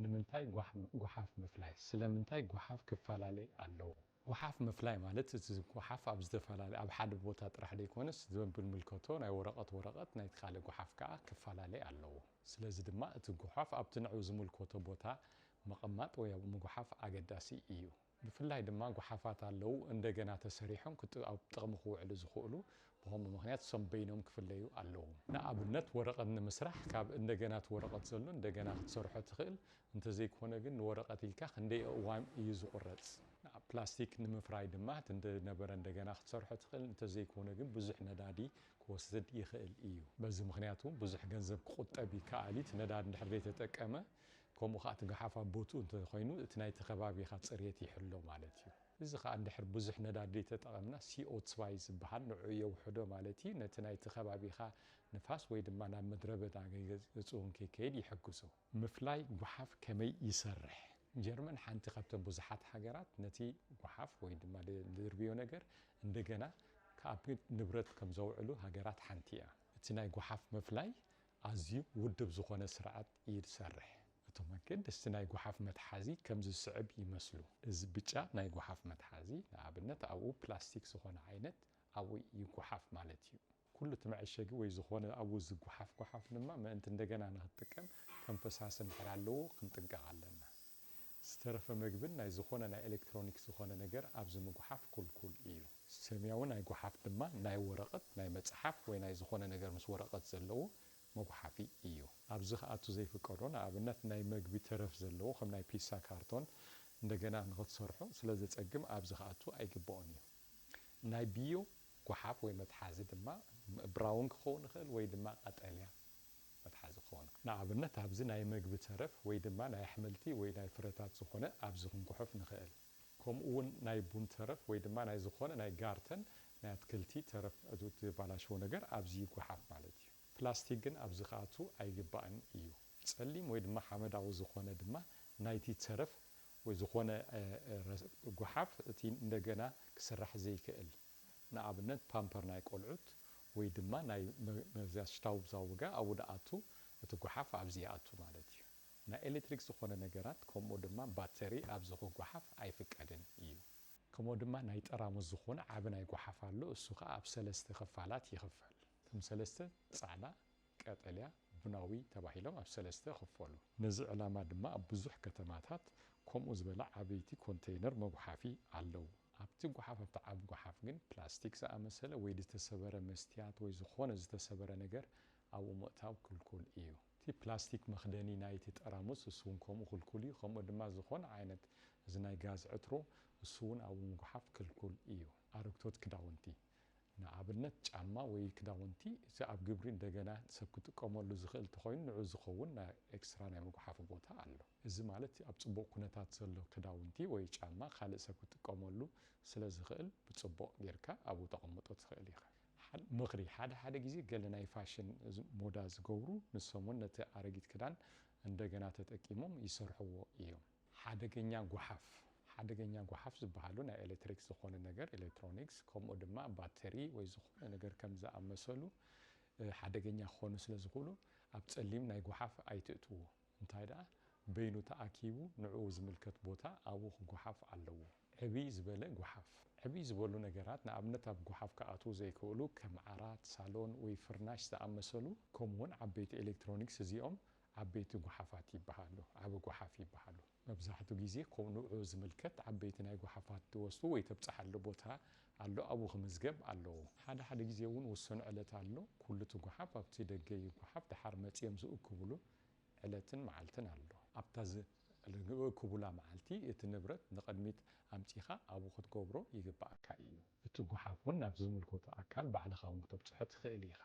ንምንታይ ጓሕ-፣ ጓሓፍ ምፍላይ? ስለምንታይ ጓሓፍ ክፈላለይ ኣለዎ? ጓሓፍ ምፍላይ ማለት እቲ ጓሓፍ ኣብ ዝተፈላለየ፣ ኣብ ሓደ ቦታ ጥራሕ ዘይኮነስ፣ ዝምልከቶ ናይ ወረቐት ወረቐት ናይቲ ካልእ ጓሓፍ ከኣ ክፈላለይ ኣለዎ። ስለዚ ድማ እቲ ጓሓፍ ኣብቲ ንዑ ዝምልከቶ ቦታ ምቕማጥ ወይ ኣብ ምጉሓፍ ኣገዳሲ እዩ። ብፍላይ ድማ ጓሓፋት ኣለዉ እንደገና ተሰሪሖም ክጥ-፣ ኣብ ጥቕሚ ክውዕሉ ዝኽእሉ፣ ብኸምኡ ምኽንያት እሶም በይኖም ክፍለዩ ኣለዎም። ንኣብነት ወረቐት ንምስራሕ ካብ እንደገና እቲ ወረቐት ዘሎ እንደገና ክትሰርሖ ትኽእል፣ እንተዘይኮነ ግን ንወረቐት ኢልካ ክንደይ እዋን እዩ ዝቑረጽ? ፕላስቲክ ንምፍራይ ድማ እቲ እንደነበረ እንደገና ክትሰርሖ ትኽእል፣ እንተዘይኮነ ግን ብዙሕ ነዳዲ ክወስድ ይኽእል እዩ። በዚ ምኽንያት እውን ብዙሕ ገንዘብ ክቑጠብ ይከኣል እዩ። እቲ ነዳዲ እንድሕር ዘይተጠቀመ፣ ከምኡ ኸዓ እቲ ጓሓፍ ኣብ ቦትኡ እንተኾይኑ እቲ ናይቲ ከባቢኻ ጽሬት ይሕሎ ማለት እዩ። እዚ ኸዓ እንድሕር ብዙሕ ነዳዲ ዘይተጠቐምና፣ ሲኦ ቱ ዝበሃል ንዕኡ የውሕዶ ማለት እዩ። ነቲ ናይቲ ከባቢኻ ንፋስ ወይ ድማ ናብ ምድረ በዳ ገጽ እውን ከይከይድ ይሕግዞ። ምፍላይ ጓሓፍ ከመይ ይሰርሕ? ጀርመን ሓንቲ ካብተን ብዙሓት ሃገራት ነቲ ጓሓፍ ወይ ድማ ደ-፣ ድርብዮ ነገር እንደገና ካብ ንብረት ከም ዘውዕሉ ሃገራት ሓንቲ እያ። እቲ ናይ ጓሓፍ ምፍላይ ኣዝዩ ውድብ ዝኾነ ስርዓት እዩ ዝሰርሕ። እቶም ኣገደስቲ ናይ ጓሓፍ መትሓዚ ከምዚ ዝስዕብ ይመስሉ። እዚ ብጫ ናይ ጓሓፍ መትሓዚ ንኣብነት ኣብኡ ፕላስቲክ ዝኾነ ዓይነት ኣብኡ ይጓሓፍ ማለት እዩ። ኩሉ እቲ መዐሸጊ ወይ ዝኾነ ኣብኡ ዝጓሓፍ ጓሓፍ ድማ ምእንቲ እንደገና ንክትጥቀም ከም ፈሳሲ እንድሕር ኣለዎ ክንጥንቀቕ ኣለና። ዝተረፈ መግብን ናይ ዝኾነ ናይ ኤሌክትሮኒክስ ዝኾነ ነገር ኣብዚ ምጉሓፍ ክልኩል እዩ። ሰማያዊ ናይ ጓሓፍ ድማ ናይ ወረቐት፣ ናይ መጽሓፍ ወይ ናይ ዝኾነ ነገር ምስ ወረቐት ዘለዎ መጉሓፊ እዩ። ኣብዚ ክኣቱ ዘይፍቀዶ ንኣብነት ናይ መግቢ ተረፍ ዘለዎ ከም ናይ ፒሳ ካርቶን እንደገና ንክትሰርሖ ስለ ዘጸግም ኣብዚ ክኣቱ ኣይግብኦን እዩ። ናይ ቢዮ ጓሓፍ ወይ መትሓዚ ድማ ብራውን ክኸውን ይኽእል ወይ ድማ ቀጠልያ መትሓዚ ክኸውን ይኽእል። ንኣብነት ኣብዚ ናይ መግቢ ተረፍ ወይ ድማ ናይ ኣሕምልቲ ወይ ናይ ፍረታት ዝኾነ ኣብዚ ክንጉሕፍ ንኽእል። ከምኡ እውን ናይ ቡን ተረፍ ወይ ድማ ናይ ዝኾነ ናይ ጋርተን ናይ ኣትክልቲ ተረፍ እቲ ዝበላሸወ ነገር ኣብዚ ይጓሓፍ ማለት እዩ። ፕላስቲክ ግን ኣብዚ ክኣቱ ኣይግባእን እዩ። ጸሊም ወይ ድማ ሓመዳዊ ዝኾነ ድማ ናይቲ ተረፍ ወይ ዝኾነ፣ እ፣ እ፣ ረስ-፣ ጓሓፍ እቲ እንደገና ክስራሕ ዘይክእል። ንኣብነት ፓምፐር ናይ ቆልዑት ወይ ድማ ናይ መ-፣ መግዛት ሽታውብ ዛውጋ ኣብኡ ደኣቱ እቲ ጓሓፍ ኣብዚ ይኣቱ ማለት እዩ። ናይ ኤሌክትሪክ ዝኾነ ነገራት ከምኡ ድማ ባተሪ ኣብዚ ክጓሓፍ ኣይፍቀድን እዩ። ከምኡ ድማ ናይ ጠራሙዝ ዝኾነ ዓቢ ናይ ጓሓፍ ኣሎ። እሱ ኸኣ ኣብ ሰለስተ ክፋላት ይኽፈል። እቶም ሰለስተ ጻዕዳ፣ ቀጠልያ፣ ቡናዊ ተባሂሎም ኣብ ሰለስተ ይኽፈሉ። ነዚ ዕላማ ድማ ኣብ ብዙሕ ከተማታት ከምኡ ዝበለ ዓበይቲ ኮንተይነር መጉሓፊ ኣለዉ። ኣብቲ ጓሓፍ፣ ኣብቲ ዓቢ ጓሓፍ ግን ፕላስቲክ ዝኣመሰለ ወይ ዝተሰበረ መስትያት ወይ ዝኾነ ዝተሰበረ ነገር ኣብኡ ምእታው ክልኩል እዩ። እቲ ፕላስቲክ መኽደኒ ናይቲ ጠራሙዝ እሱ እውን ከምኡ ክልኩል እዩ። ከምኡ ድማ ዝኾነ ዓይነት እዚ ናይ ጋዝ ዕትሮ እሱ እውን ኣብኡ ምጉሓፍ ክልኩል እዩ። ኣረግቶት ክዳውንቲ ንኣብነት ጫማ ወይ ክዳውንቲ፣ እዚ ኣብ ግብሪ እንደገና ሰብ ክጥቀመሉ ዝኽእል እንተኾይኑ፣ ንዑ ዝኸውን ናይ ኤክስትራ ናይ መጉሓፊ ቦታ ኣሎ። እዚ ማለት ኣብ ጽቡቕ ኩነታት ዘሎ ክዳውንቲ ወይ ጫማ ካልእ ሰብ ክጥቀመሉ ስለ ዝኽእል፣ ብጽቡቕ ጌርካ ኣብኡ ተቐምጦ ትኽእል ኢኻ። ሓድ-፣ ምኽሪ፣ ሓደ ሓደ ግዜ ገለ ናይ ፋሽን ዝ-፣ ሞዳ ዝገብሩ፣ ንሶም እውን ነቲ ኣረጊት ክዳን እንደገና ተጠቂሞም ይሰርሕዎ እዮም። ሓደገኛ ጓሓፍ፣ ሓደገኛ ጓሓፍ ዝበሃሉ ናይ ኤሌክትሪክ ዝኾነ ነገር፣ ኤሌክትሮኒክስ፣ ከምኡ ድማ ባተሪ ወይ ዝኾነ ነገር ከም ዝኣመሰሉ፣ እ፣ ሓደገኛ ክኾኑ ስለ ዝኽእሉ፣ ኣብ ጸሊም ናይ ጓሓፍ ኣይትእትዎ። እንታይ ደኣ፣ በይኑ ተኣኪቡ ንዕኡ ዝምልከት ቦታ ኣብኡ ክጓሓፍ ኣለዎ። ዕብይ ዝበለ ጓሓፍ። ዕብይ ዝበሉ ነገራት፣ ንኣብነት፣ ኣብ ጓሓፍ ክኣትዉ ዘይክእሉ፣ ከም ዓራት፣ ሳሎን ወይ ፍርናሽ ዝኣመሰሉ፣ ከምኡውን ዓበይቲ ኤሌክትሮኒክስ፣ እዚኦም ዓበይቲ ጓሓፋት ይበሃሉ፣ ዓቢ ጓሓፍ ይበሃሉ። መብዛሕትኡ ግዜ ከምኡ ንዕኡ ዝምልከት ዓበይቲ ናይ ጓሓፋት ትወስዱ ወይ ተብጽሓሉ ቦታ ኣሎ፣ ኣብኡ ክምዝገብ ኣለዎ። ሓደ ሓደ ግዜ እውን ውሱን ዕለት ኣሎ፣ ኩሉ እቲ ጓሓፍ ኣብቲ ደገ ይጓሓፍ፣ ደሓር መጺኦም ዝእክብሉ ዕለትን መዓልትን ኣሎ። ኣብታ ዝ-፣ ዝእክቡላ መዓልቲ እቲ ንብረት ንቕድሚት ኣምጺኻ ኣብኡ ክትገብሮ ይግባኣካ እዩ። እቲ ጓሓፍ እውን ናብ ዝምልከቶ ኣካል ባዕልኻ እውን ክተብጽሖ ትኽእል ኢኻ።